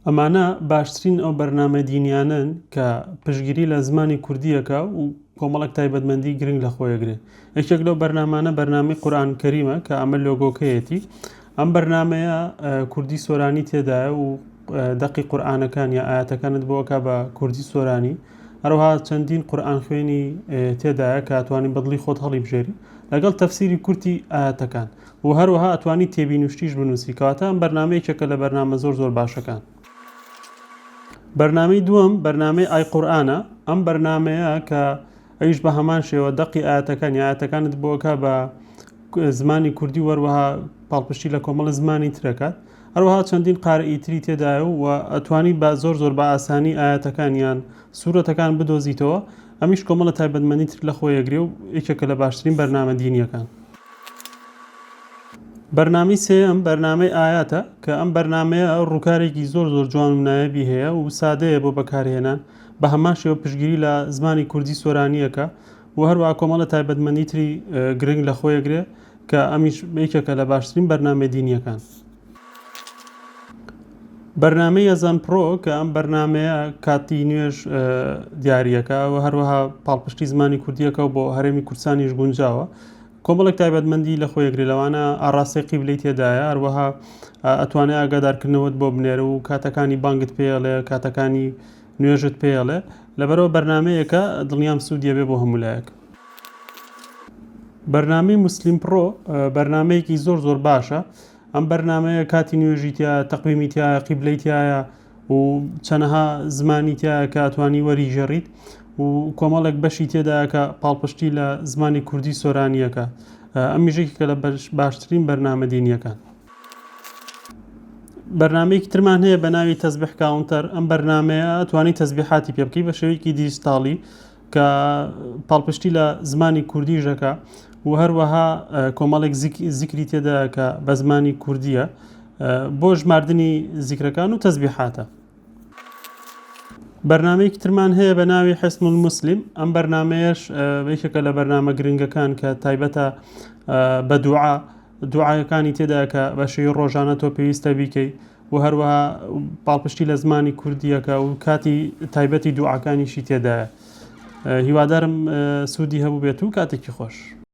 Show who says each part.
Speaker 1: ئەمانە باشترین ئەو بەرنامە دینیانەن کە پشتگیری لە زمانی کوردییەکە و کۆمەڵێک تایبەتمەندی گرنگ لە خۆیەگرێ. یەکێک لەو بەرنامانە بەرنامەی قورئان کەریمە کە ئەمە لۆگۆکەیەتی. ئەم بەرنامەیە کوردی سۆرانی تێدایە و دەقی قورئانەکان یا ئایەتەکانت بۆ ئەکا بە کوردی سۆرانی. هەروەها چەندین قورئان خوێنی تێدایە کە ئەتوانی بە دڵی خۆت هەڵیبژێری لەگەڵ تەفسیری کورتی ئایەتەکان. و هەروەها ئەتوانی تێبینوشتیش بنوسی کەواتە ئەم بەرنامە یەکێکە لە بەرنامە زۆر زۆر باشەکان. بەرنامەی دووەم بەرنامەی ئای قورئانە ئەم بەرنامەیە کە ئەویش بە هەمان شێوە دەقی ئایەتەکان یا ئایەتەکانت بۆ ئەکا بە زمانی کوردی و هەروەها پاڵپشتی لە کۆمەڵە زمانی ترەکات هەروەها چەندین قارئی تری تێدایە و ئەتوانی بە زۆر زۆر بە ئاسانی ئایەتەکان یان سورەتەکان بدۆزیتەوە ئەمیش کۆمەڵە تایبەتمەندی تر لە خۆی ئەگرێ و یەکێکە لە باشترین بەرنامە دینیەکان. بەرنامەی سێیەم بەرنامەی ئایاتە کە ئەم بەرنامەیە ڕووکارێکی زۆر زۆر جوان و نایابی هەیە و سادەیە بۆ بەکارهێنان بە هەمان شێوە پشتگیری لە زمانی کوردی سۆرانییەکە و هەروەها کۆمەڵە تایبەتمەندی تری گرنگ لە خۆیەگرێ کە ئەمیش یەکێکە لە باشترین بەرنامە دینییەکان. بەرنامەی یەزان پرۆ کە ئەم بەرنامەیە کاتی نوێژ دیارییەکە و هەروەها پاڵپشتی زمانی کوردیەکە و بۆ هەرێمی کوردستانیش گونجاوە کۆمەڵێک تایبەتمەندی لە خۆی ئەگرێ لەوانە ئاڕاستەی قیبلەی تێدایە هەروەها ئەتوانێ ئاگادارکردنەوەت بۆ بنێرە و کاتەکانی بانگت پێڵێ کاتەکانی نوێژت پێڵێ لەبەرەوە بەرنمەیەکە دڵنیام سوودیە بێ بۆ هەموو لایەک. بەرنامەی موسلیم پڕۆ بەرنمەیەکی زۆر زۆر باشە ئەم بەرنمەیە کاتی نوێژی تیا تەقویمی تایە قیبلەی تایە و چەنەها زمانی تیایە کە ئەتوانی وەریگێڕیت و کۆمەڵێک بەشی تێدایە کە پاڵپشتی لە زمانی کوردی سۆرانییەکە ئەمیش یەکێکە لە باشترین بەرنامە دینییەکان. بەرنامەیەکی ترمان هەیە بە ناوی تەزبیح counter ئەم بەرنامەیە توانی تەزبیحاتی پێ بکەی بە شێوەیەکی دیجیتاڵی کە پاڵپشتی لە زمانی کوردیش دەکا و هەروەها کۆمەڵێک زیکری تێدا کە بە زمانی کوردیە بۆ ژماردنی زیکرەکان و تەزبیحاتە. بەرنامەیەکی ترمان هەیە بە ناوی حسن المسلم ئەم بەرنامەیەش یەکێکە لە بەرنامە گرنگەکان کە تایبەتە بە دوعا دوعاەکانی تێدا کە بە شێوەی ڕۆژانە تۆ پێویستە بیکەی و هەروەها پاڵپشتی لە زمانی کوردیەکە و کاتی تایبەتی دوعاکانیشی تێدایە هیوادارم سوودی هەبوو بێت و کاتێکی خۆش.